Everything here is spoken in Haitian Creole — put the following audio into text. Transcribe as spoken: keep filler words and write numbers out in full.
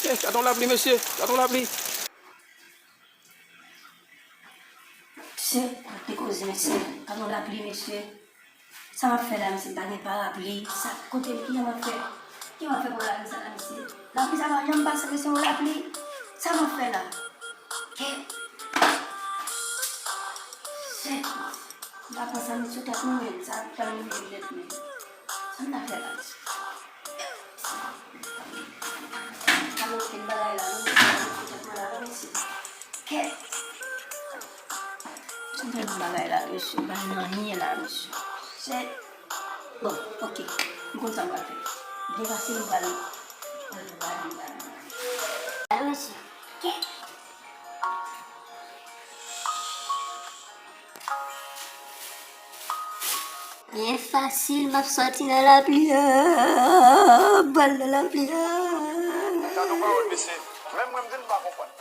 Gad yon lapli, mesye. Gad yon lapli. Se, kote koze, mesye. Gad yon lapli, mesye. Sa m ap fè la, mesye, m pa gen parapli. Sa, kote m, kijan m ap fè? Kijan m ap fè pou lapli sa la, mesye? Lapli sa pa janm pase, mesye, yon lapli. Sa m ap fè la? Kèt. Shit. M pa panse, mesye, tèt mwen menm, sa ap fè m rive nèt menm. Sa m ta fè la, mesye? Sa m ap fè bagay la, non, mesye, tèt mwen la, non, mesye. Kèt. Sa m fè bagay la, mesye, m pa nan anyen la, mesye. Shit. Bon, ok. M konn sa m pral fè. Byen pase m pral, pral, pral, pral. Ala mesye. Kèt. Byen fasil, m ap sòti nan lapli a. M pral nan lapli a. Gad yon pawòl, mesye. Menm mwen, m di m pa konprann.